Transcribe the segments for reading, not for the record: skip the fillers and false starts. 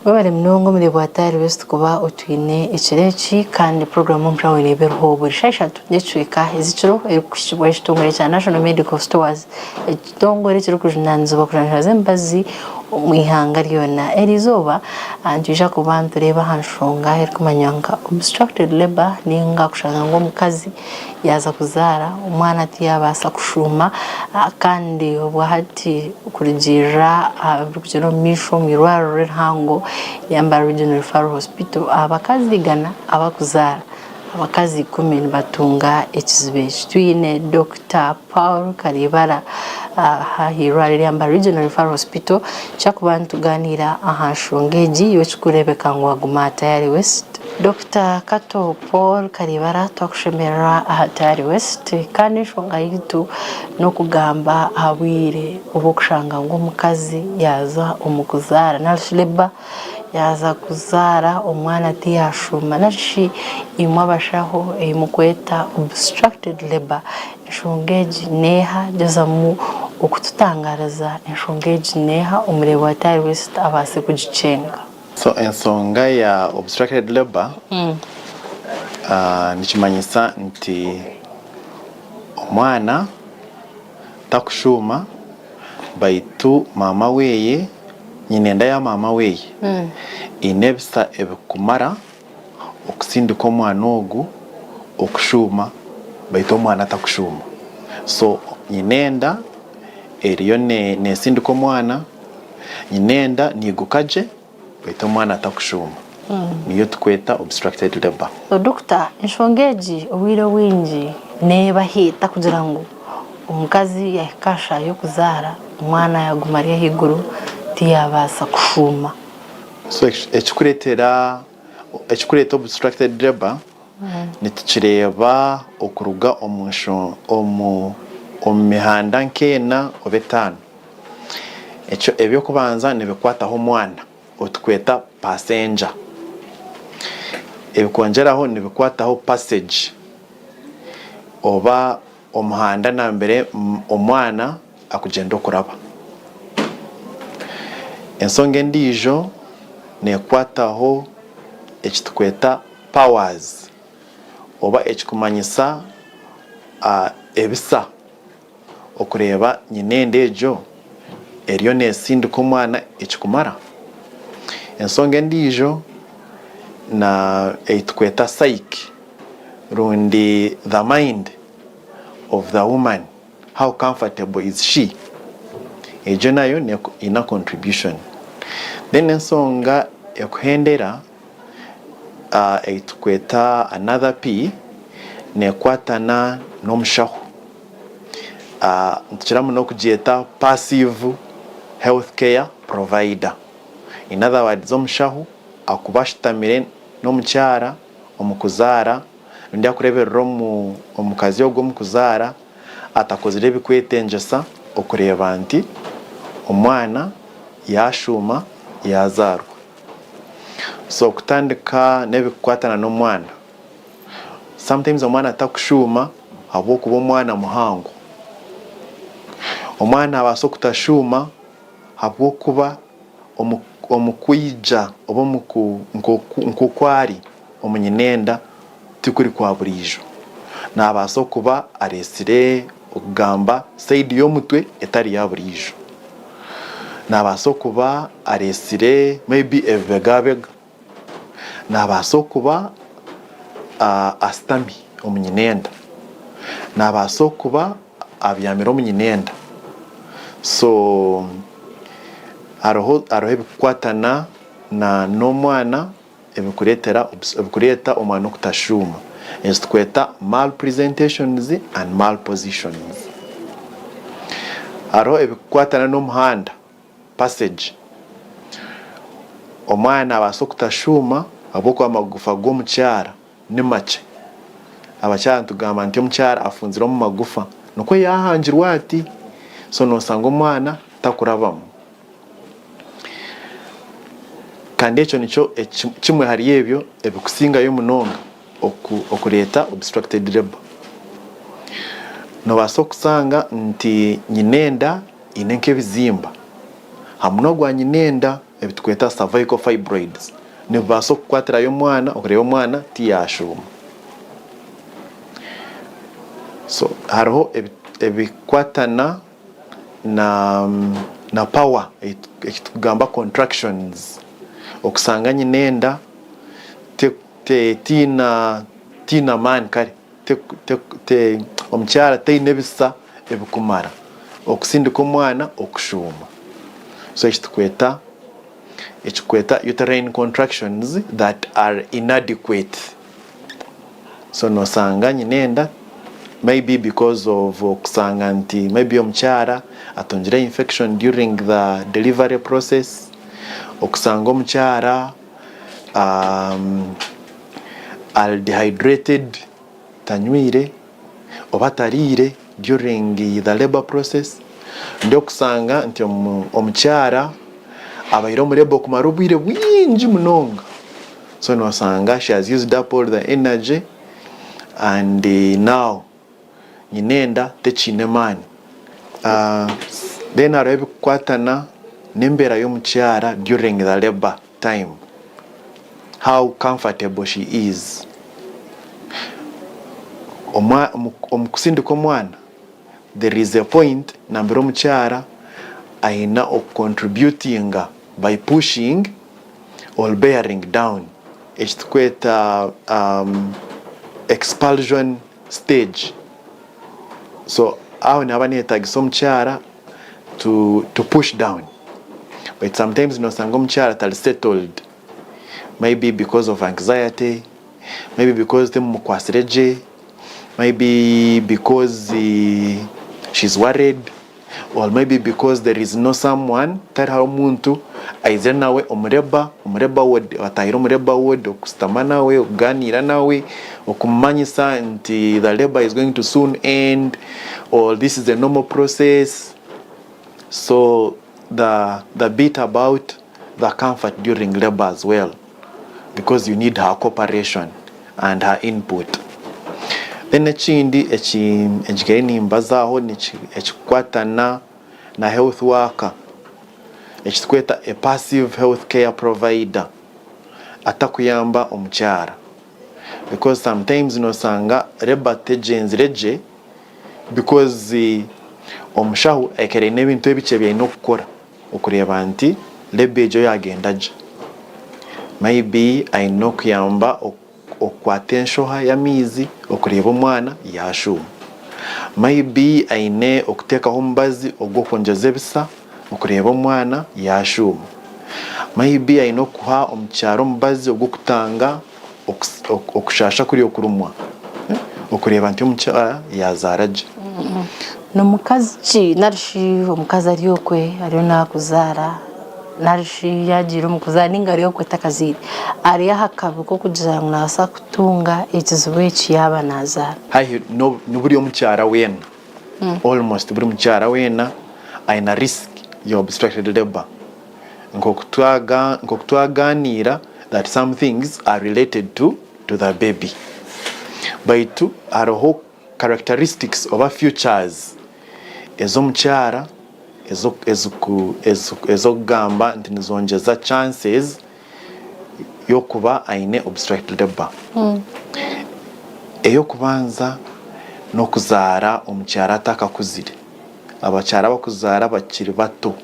Webare munonga omuri Bwatari West kuba otwine ekiro eki kandi puroguramu Omushaho neeba eriho buri shaaha ishatu n'ekicweka ez'ekiro erikuhikibwa ekitongore kya National Medical Stores, ekitongore ekirikujunaanizibwa kujanjaaza emibazi omu ihanga ryona. Eriizooba nitwija kuba nitureeba aha nshonga erikumanywa nka obstructed labour ninga kushanga ngu omukazi yaaza kuzaara omwana tiyaabaasa kushuuma kandi obwahati kurugiirira aha birikugyenda omu maisho omu irwariro erihango erya Mbara Regional Referral Hospital, abakazi igana abarikuzaara abakazi ikumi nibatunga ekizibu eki. Twine Dokita Paul Karibara aha irwariro erya Mbara Regional Referral Hospital kyakuba nitugaaniira aha nshonga egi iwe ekirikureebeka ngu waguma Tayari West. Dokita Kato Paul Karibara twakushemererwa aha Tayari West kandi enshonga yaitu n'okugamba aha bwire obw'okushanga ngu omukazi yaaza omu kuzaara narishi labour yaaza kuzaara omwana tiyashuuma narishi imwe abashaho ei murikweta obstructed labour enshonga egi neeha gyezamu okututangariza enshonga egi neeha omureebi wa Tayari West abaase kugikyenga. So ensonga ya obstructed labour nikimanyisa nti omwana takushuuma baitu maama weye nyina enda ya maama weye eine ebisa ebikumara okusindika omwana ogu okushuuma baitu omwana takushuuma so nyina enda eriyo nesindika omwana Nyina enda neiguka gye baitu omwana atakushuuma. Niyo tukweta obstructed labour. Doctor, enshonga egi obwire obwingi nebahiita kugira ngu omukazi yahika aha shaaha y'okuzaara omwana yaguma ari ahaiguru tiyabaasa kushuuma. So ekikuretera ekikureeta obstructed labour nitukireeba okuruga omu omu mihanda nk'ena oba etaano. Ekyo eby'okubanza nibikwataho omwana ou tukweta passenger. Ebikwongyeraho nibikwataho passage oba omuhanda nambere omwana akugyenda okuraba. Ensonga endiijo nekwataho eki tukweta powers oba ekikumanyisa ebisa. Okureeba nyina enda egyo eriyo neesindika omwana ekikumara. Ensonga endiijo na ei tukweta psyche rundi the mind of the woman, how comfortable is she? Egyo nayo eine contribution. Then ensonga ekuhendera ei tukweta another P neekwatana n'omushaho. Nitukira muno kugyeta passive health care provider. In other words omushaho akuba ashutamire n'omukyara omu kuzaara rundi arikureeberera omukazi ogwo omu kuzaara atakozire ebikwetengyesa okureeba nti omwana yaashuuma yaazaarwa. So kutandika n'ebikukwatana n'omwana. Sometimes omwana takushuuma ahabw'okuba omwana muhango. Omwana abaasa okutashuuma ahabw'okuba omu kwija oba nk'oku ari omu nyinenda tikuri kwa buriijo. Nabaasa okuba areetsire okugamba sayidi y'omutwe etari ya buriijo. Nabaasa okuba areetsire maybe ebibegabega. Naabaasa okuba ashutami omu nyinenda. Naabaasa okuba abyamire omu nyinenda. So hariho hariho ebikukwatana na n'omwana ebikureetera ebikureeta omwana okutashuuma. Ezi tukweta malpresentations and malpositions. Hariho ebikukwatana n'omuhanda. Passage. Omwana nabaasa okutashuuma ahabw'okuba amagufa g'omukyara ni makye. Abakyara nitugamba nti omukyara afunzire omu magufa nikwo yahangirwe ati. So nosanga omwana takurabamu. Kandi ekyo nikyo kimwe ahari ebyo ebikusingayo munonga okureeta obstructed labour. Nobaasa okusanga nti nyina enda eine nk'ebizimba, ha munwa gwa nyina enda ebi tukweta cervical fibroids nibibaasa okukwatirayo omwana okureba omwana tiyashuuma. So hariho ebikwatana na na power eki tukugamba contractions okusanga nyina enda tiina tiina maani kare omukyara taine ebisa ebikumara okusindika omwana okushuuma so eki tukweta eki tukweta uterine contractions that are inadequate. So nosanga nyina enda maybe because of okusanga nti maybe omukyara atungire infection during the delivery process, okusanga omukyara ari dehydrated tanywire oba tariire during the labour process, rundi okusanga nti omukyara abaire omu labour okumara obwire bwingi munonga. So nosanga she has used up all the energy and now nyina enda tekiine maani. Then hariho ebikukwatana n'embeera y'omukyara during the labour time, how comfortable she is. Omu kusindika omwana there is a point nambere omukyara aine oku contributinga by pushing or bearing down eki turikweta expulsion stage so aho nihaba nihetagisa omukyara to to push down but sometimes nosanga omukyara atari settled maybe because of anxiety, maybe because timumukwatsire gye, maybe because she's worried or maybe because there is no someone tihariho omuntu aizire nawe omu labour omu labour ward atahire omu labour ward okushutama nawe okuganiira nawe okumumanyisa nti the labour is going to soon end or this is a normal process so the the bit about the comfort during labour as well because you need her cooperation and her input. Then ekindi eki ngigaire nimbazaaho ekikukwatana na health worker eki turikweta a passive health care provider atakuyamba omukyara because sometimes nosanga labour tegyenzire gye because omushaho aikaire aine ebintu ebikye ebi aine okukora. Okureeba nti labour egyo yagyenda gye. Maybe aine okuyamba okukwata enshoha y'amaizi okureeba omwana yashuuma. Maybe aine okuteekaho omubazi ogw'okwongyeza ebisa okureeba omwana yashuuma. Maybe aine okuha omukyara omubazi ogw'okutanga okushaasha kuriya okurumwa okureeba nti omukyara yazaara gye. Ni mukazi ki nari shi omukazi ari okwe ariyo naakuzaara nari shi yaagiire omu kuzaara nainga ari okwe atakazaire ari aha kabi k'okugira ngu naabaasa kutunga ekizibu eki yaaba naazaara? Haihi ni buri omukyara weena, almost buri mukyara weena aine risk ya obstructed labour. Nk'oku twagaaniira that some things are related to to the baby. Baitu hariho characteristics oba features ez'omukyara ez'okugamba nti nizongyeza chances y'okuba aine obstructed labour. Ey'okubanza n'okuzaara omukyara atakakuzire. Abakyara abakuzaara bakiri bato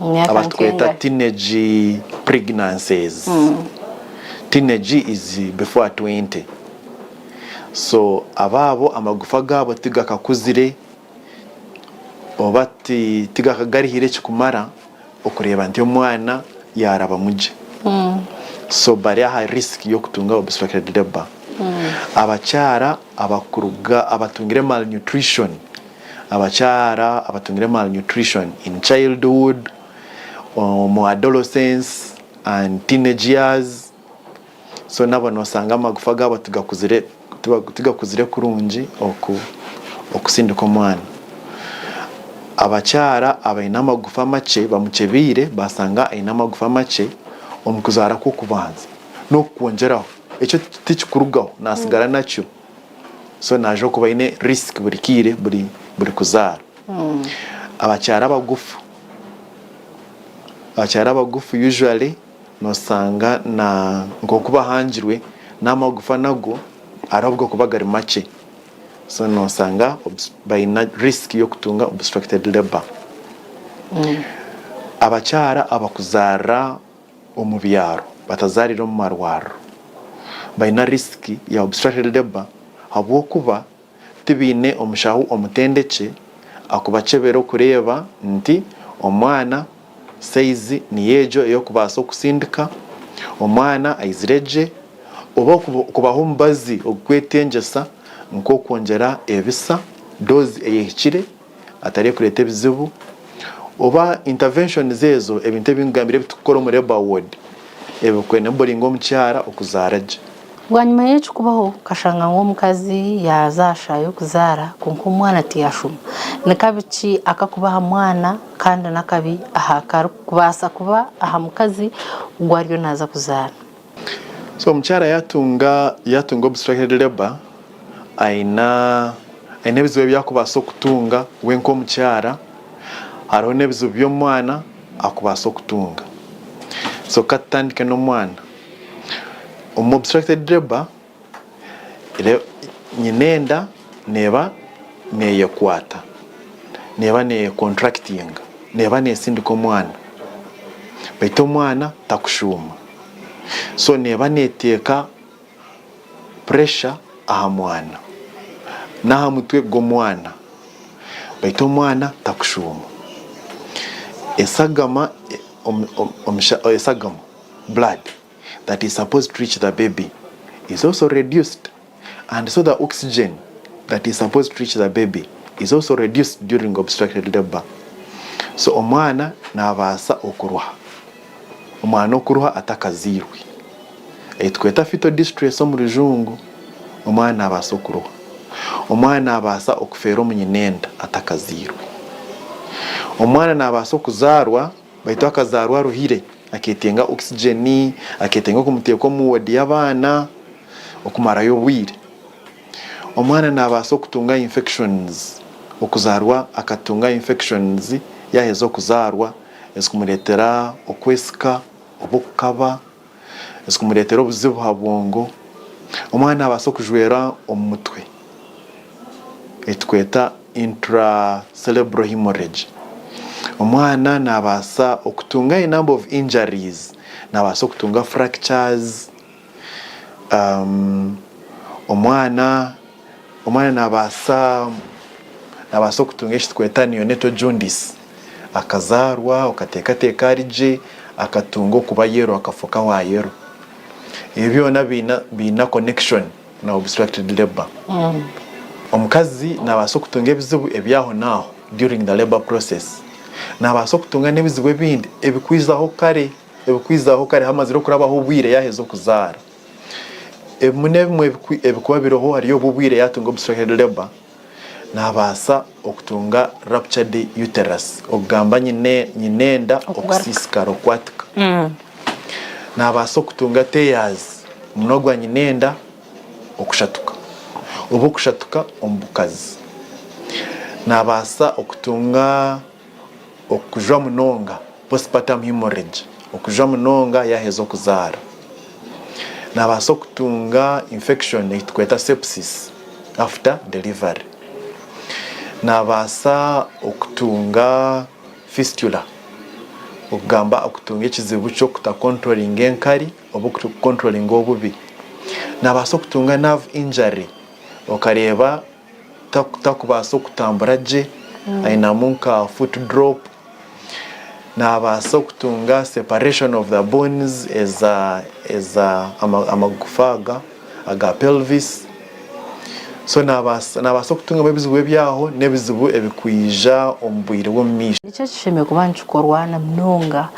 Emyaka abatukweta nk'engahi? teenage pregnancies. Teenage is before 20. So abaabo amagufa gaabo tigakakuzire oba tigakagarihire ekikumara okureeba nti omwana yaarabamu gye. So bari aha risk y'okutunga obstructed labour. Abakyara abakuruga abatungire malnutrition Abakyara abatungire malnutrition in childhood, omu adolescence and teenage years so nabo nosanga amagufa gabo tigakuzire tigakuzire kurungi oku okusindika omwana. Abakyara abaine amagufa makye bamukyebeire basanga aine amagufa makye omu kuzaara kw'okubanza n'okukwongyeraho ekyo tikikurugaho nasigara nakyo. So naija okuba aine risk buri kaire buri buri kuzaara. Abakyara abagufu, Abakyara abagufu usually nosanga na nk'oku bahangirwe n'amagufa nago hariho obu gakuba gari makye so nosanga baine risk y'okutunga obstructed labour. Abakyara abakuzaarira omu byaro batazaarire omu marwariro baine risk ya obstructed labour ahabw'okuba tibaine omushaho omutendekye akubakyebera okureeba nti omwana sayizi niyo egyo ey'okubaasa okusindika, omwana aizire gye, oba okubaha omubazi ogukwetengyesa nk'okwongyera ebisa, dose eyehikire atari ekureeta ebizibu, oba interventions ezo ebintu ebi nkugambire ebi turikukora omu labour ward ebi enablinga omukyara okuzaara gye. Bwanyima y'eki kubaho, okashanga ngu omukazi yaaza aha shaaha y'okuzaara kwonka omwana tiyashuma. Ni kabi ki akakuba aha mwana kandi n'akabi aha karikubaasa kuba aha mukazi ogu ariyo naaza kuzaara? So omukyara yatunga yatunga obstructed labour aine aine ebizibu ebi akubaasa okutunga we nk'omukyara, hariho n'ebizibu by'omwana akubaasa okutunga. So katutandike n'omwana. Omu obstructed labour, nyina enda neeba neeyekwata, neeba neeyekontrakitinga, neeba neesindika omwana beitu omwana takushuuma. So neeba neeteeka pressure aha mwana n'aha mutwe gw'omwana beitu omwana takushuuma. Esagama esagama, blood, that is supposed to reach the baby is also reduced and so the oxygen that is supposed to reach the baby is also reduced during obstructed labour. So omwana nabaasa okuruha, omwana okuruha atakazairwe ei tukweta fetal distress omu rujungu, omwana nabaasa okuruha, omwana nabaasa okufeera omu nyinenda atakazairwe, omwana nabaasa okuzaarwa Baitu akazaarwa aruhire, akeetenga oxygen, akeetenga okumuteeka omu ward y'abaana okumarayo obwire. Omwana naabaasa okutunga infections, okuzaarwa akatunga infections yaaheza okuzaarwa ezikumureetera okwesika oba okukaba, ezikumureetera obuzibu aha bwongo. Omwana naabaasa okujwera omu mutwe ei turikweta intracerebral hemorrhage. Omwana naabaasa okutunga a number of injuries, naabaasa okutunga fractures, omwana omwana naabaasa naabaasa okutunga eki turikweta neonatal jaundice, akazaarwa okateekateeka ari gye akatunga okuba yellow akafoka owa yellow. Ebyo byona biine biine connection na obstructed labour. Omukazi nabaasa okutunga ebizibu ebyaho naaho during the labour process. Nabaasa okutunga n'ebizibu ebindi ebikwizaho kare ebikwizaho kare hamazire okurabaho obwire yaheza okuzaara. Ebimwe n'ebimwe ebikuba biriho hariyo obu obwire yatunga obstructed labour nabaasa okutunga ruptured uterus okugamba nyine nyinenda okusiisikara okwatika. Nabaasa okutunga tears omunwa gwa nyinenda okushatuka oba okushatuka omu bukazi. Nabaasa okutunga okujwa munonga, postpartum hemorrhage, okujwa munonga yaheza okuzaara. Nabaasa okutunga infection ei turikweta sepsis after delivery. Nabaasa okutunga fistula, okugamba okutunga ekizibu ky'okutakontrolinga enkari oba okukontrolinga obubi. Nabaasa okutunga nerve injury okareeba takubaasa okutambura gye ainamu nka foot drop. Nabaasa okutunga separation of the bones eza eza amagufa aga aga pelvis. So nabaasa nabaasa okutungamu ebizibu ebyaho n'ebizibu ebikwija omu bwire bw'omu maisho. Niki ekishemereire kuba nikikorwa na munonga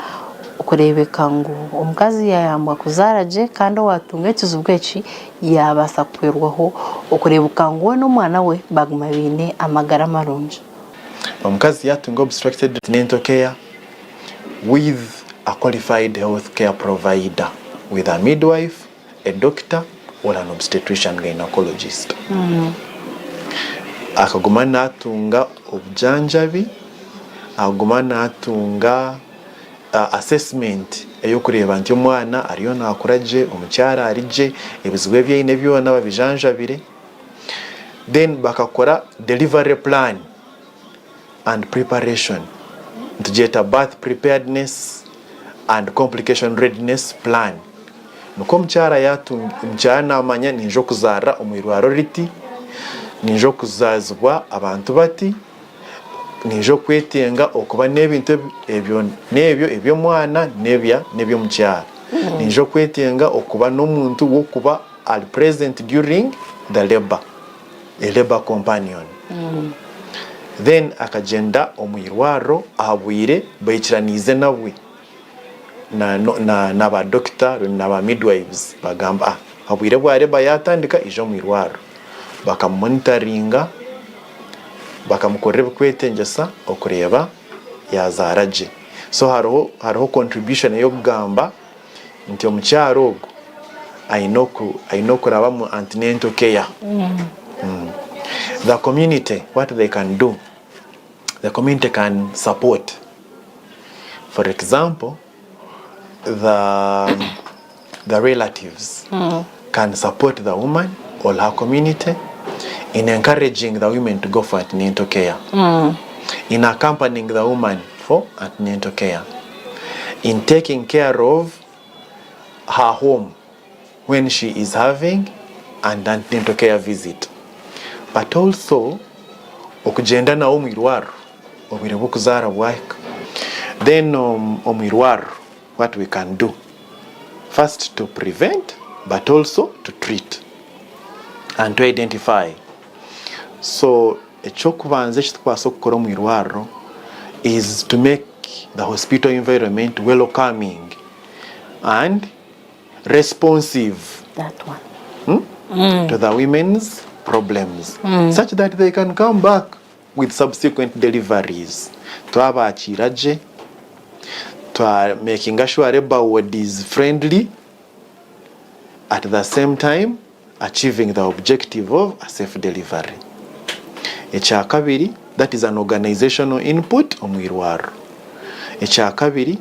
okureebeka ngu omukazi yaayambwa kuzaara gye kandi owaatunga ekizibu eki yaabaasa kuhwerwaho okureebeka ngu we n'omwana we baaguma baine amagara marungi? Omukazi yaatunga obstructed antenatal care with a qualified health care provider with a midwife, a doctor or an obstetrician gynecologist. Akaguma naatunga obujanjabi, akaguma naatunga. Assessment ey'okureeba nti omwana ariyo naakura gye, omukyara ari gye, ebizibu ebi aine byona babijanjabire. Then bakakora delivery plan and preparation, nitugyeta birth preparedness and complication readiness plan. Nikwo omukyara yaatunga, omukyara naamanya niinyija okuzaarira omu irwariro riti, niinyija okuzaazibwa abantu bati, Naija okwetenga okuba n'ebintu ebyo n'ebyo eby'omwana n'ebya n'eby'omukyara. Naija okwetenga okuba n'omuntu w'okuba ari present during the labour, a labour companion. Then akagyenda omu irwariro aha bwire baikiraniize nabwe na na na ba doctor rundi na ba midwives bagamba ah aha bwire bwa labour yaatandika ija omu irwariro. Bakamumonitaringa. Bakamukorera ebikwetengyesa okureeba yazaara gye. So hariho hariho contribution ey'okugamba nti omukyara ogu aine oku aine okuraba omu antenatal care. The community what they can do, the community can support. For example, the the relatives can support the woman or her community in encouraging the women to go for antenatal care, in accompanying the woman for antenatal care, in taking care of her home when she is having an antenatal care visit, but also okugyenda nawe omu irwariro obwire bw'okuzaara bwahika. Then omu irwariro what we can do first to prevent but also to treat and to identify. So eky'okubanza eki turikubaasa kukora omu irwariro is to make the hospital environment welcoming and responsive That one. to the women's problems such that they can come back with subsequent deliveries. Twabakiira gye, twa makinga sure labour ward is friendly at the same time achieving the objective of a safe delivery. Ekyakabiri, that is an organisational input omu irwariro. Ekyakabiri,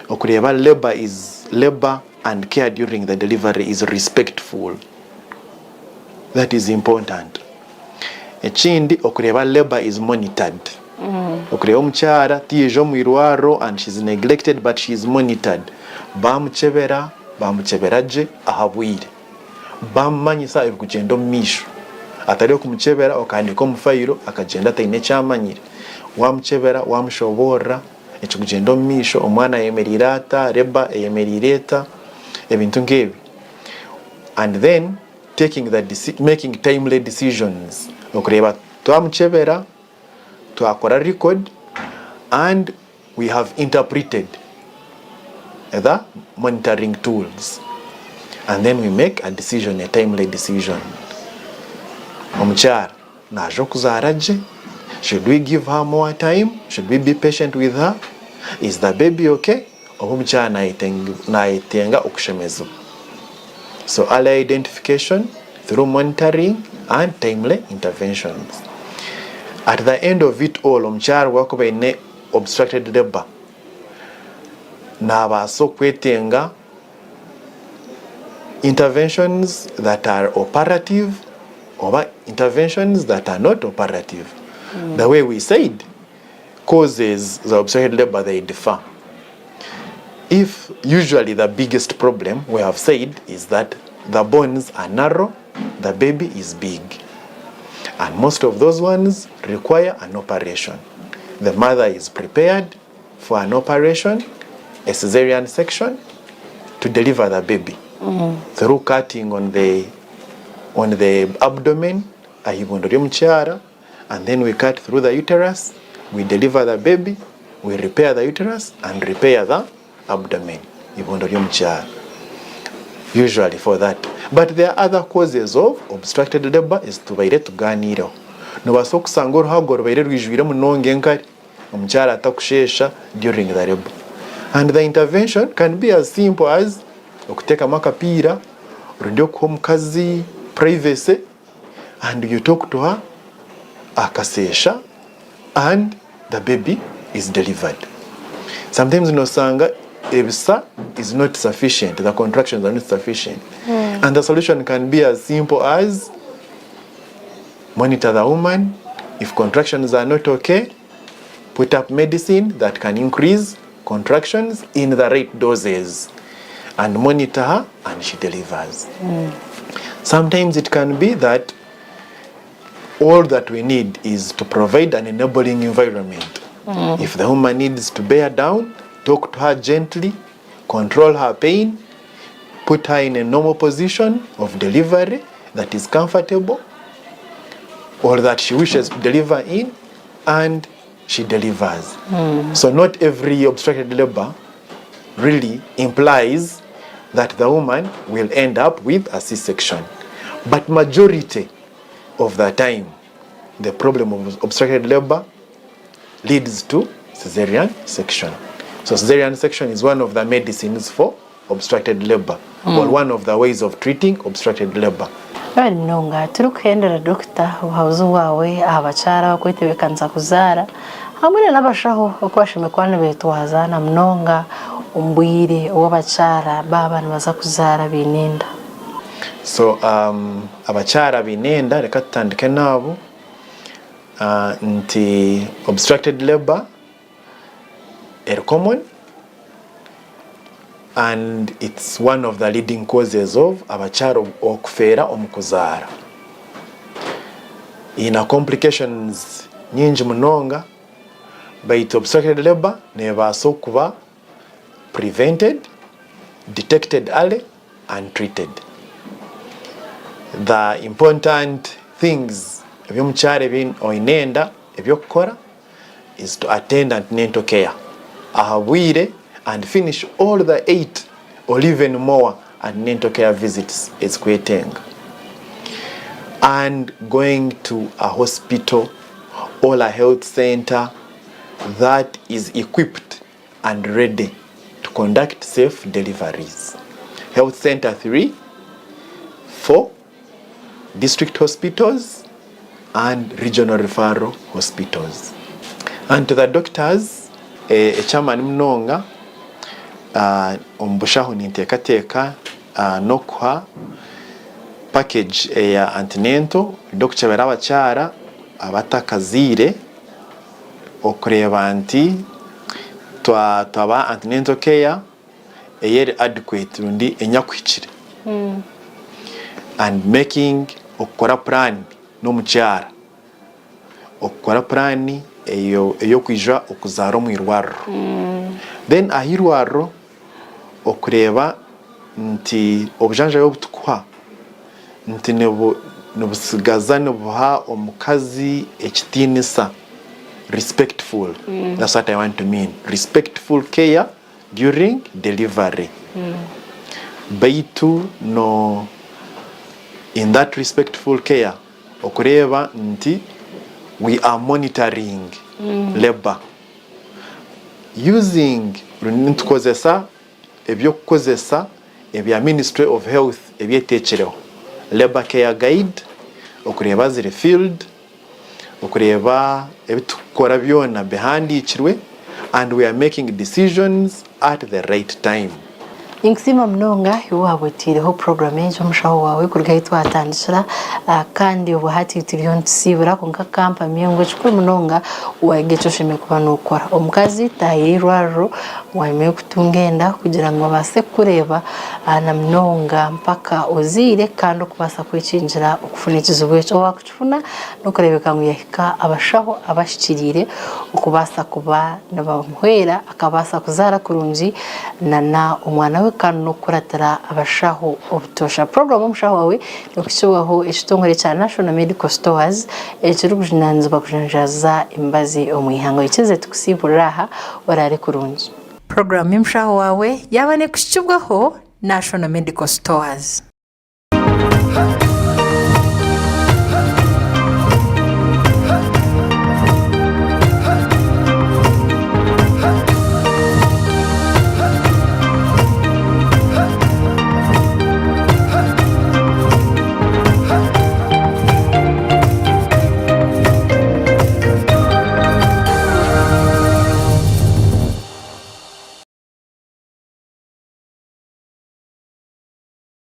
okureeba labour is labour and care during the delivery is respectful. That is important. Ekindi okureeba labour is monitored. Okureeba omukyara tiyaija omu irwariro and she is neglected but she is monitored. Bamukyebera, bamukyebera gye aha bwire. Bamumanyisa ebikugyenda omu maisho. Atari okumukyebera okahandiika omu fayiro akagyenda ataine eki amanyire. Wamukyebera wamushoboorora ekikugyenda omu maisho, omwana ayemereire ata, labour eyemereire eta, ebintu nk'ebyo. And then taking the deci making timely decisions okureeba twamukyebera, twakora record and we have interpreted the monitoring tools and then we make a decision, a timely decision. Omukyara naija okuzaara gye, should we give her more time, should we be patient with her, is the baby okay, oba omukyara nayetenga okushemezibwa. So early identification through monitoring and timely interventions. At the end of it all, omukyara obu akuba aine obstructed labour, nabaasa okwetenga interventions that are operative oba interventions that are not operative. The way we said, causes za obstructed labour they differ. If usually the biggest problem we have said is that the bones are narrow, the baby is big and most of those ones require an operation. The mother is prepared for an operation, a cesarean section to deliver the baby through cutting on the on the abdomen ah'ibondo ry'omukyara and then we cut through the uterus, we deliver the baby, we repair the uterus and repair the abdomen, ibondo ry'omukyara usually for that. But there are other causes of obstructed labour ezi tubaire tuganiireho. Nobaasa okusanga oruhago rubaire rwijwire munonga enkari, omukyara atakusheesha during the labour and the intervention can be as simple as okuteekamu akapiira rundi okuha omukazi privacy and you talk to her akaseesha and the baby is delivered. Sometimes nosanga Ebisa is not sufficient, the contractions are not sufficient and the solution can be as simple as monitor the woman, if contractions are not okay, put up medicine that can increase contractions in the right doses and monitor her and she delivers. Sometimes it can be that all that we need is to provide an enabling environment. If the woman needs to bear down, talk to her gently, control her pain, put her in a normal position of delivery that is comfortable or that she wishes to deliver in and she delivers. So not every obstructed labor really implies that the woman will end up with a C-section. But majority of the time, the problem of obstructed labor leads to cesarean section. So cesarean section is one of the medicines for obstructed labor or one of the ways of treating obstructed labor. Webare munonga. Turikuhendera Dokita, obuhabuzi bwawe aha bakyara abarikwetebeekanisa kuzaara hamwe na n'abashaho oku bashemereire kuba nibeetwaza na munonga omu bwire obu abakyara baaba nibaza kuzaara baine enda. So abakyara baine enda reka tutandike naabo nti obstructed labour eri common and it's one of the leading causes of abakyara okufeera omu kuzaara. Eine complications nyingi munonga baitu obstructed labour nebaasa okuba prevented, detected early and treated. The important things ebi omukyara ebi oine enda eby'okukora is to attend antenatal care aha bwire and finish all the 8 or even more antenatal care visits ezikwetenga and going to a hospital or a health center that is equipped and ready to conduct safe deliveries. Health center 3, 4, district hospitals and regional referral hospitals. And to the doctors, eky'amaani munonga omu bushaho ninteekateeka n'okuha package eya antenatal erikukyebera abakyara abatakazaire okureeba nti twabaha antenatal care eyeri adequate rundi enyakuhikire and making okukora plan n'omukyara, okukora plan ey'okwija okuzaara omu irwariro. Then aha irwariro okureeba nti obujanjabi obu tukuha nti nibutsigaza nibuha omukazi ekitiinisa, respectful, that's what I want to mean, respectful care during delivery. Baitu no in that respectful care okureeba nti we are monitoring labour using nitukozesa eby'okukozesa ebya Ministry of Health ebyeteekireho, Labour Care Guide, okureeba ziri filled, okureeba ebi turikukora byona bihandiikirwe and we are making decisions at the right time. Ninkusiima munonga iwe waaba otaireho puroguraamu egi omushaho waawe kuruga ahu twatandikira kandi obwo hati turiyo nitusiibura kwonka kampamye ngu ekikuru munonga waayega eki oshemereire kuba nookora. Omukazi taaha eirwariro Bwanyima y'okutunga enda kugira ngu babaase kukureeba na munonga mpaka ozaire kandi okubaasa kwekingira okufuna ekizibu ekyo. Owaakukifuna n'okureebeka ngu yahika abashaho abahikiriire okubaasa kuba nibamuhwera akabaasa kuzaara kurungi na omwana we kandi n'okukuratira abashaho obutoosha. Puroguraamu Omushaho Waawe erikukiibwaho ekitongore kya National Medical Stores ekirikujunaanizibwa kujanjaaza emibazi omu ihanga. Oikirize tukusiiburire aha. Oraare kurungi. Puroguraamu y'omushaho waawe yaaba neekuhikibwaho National Medical Stores.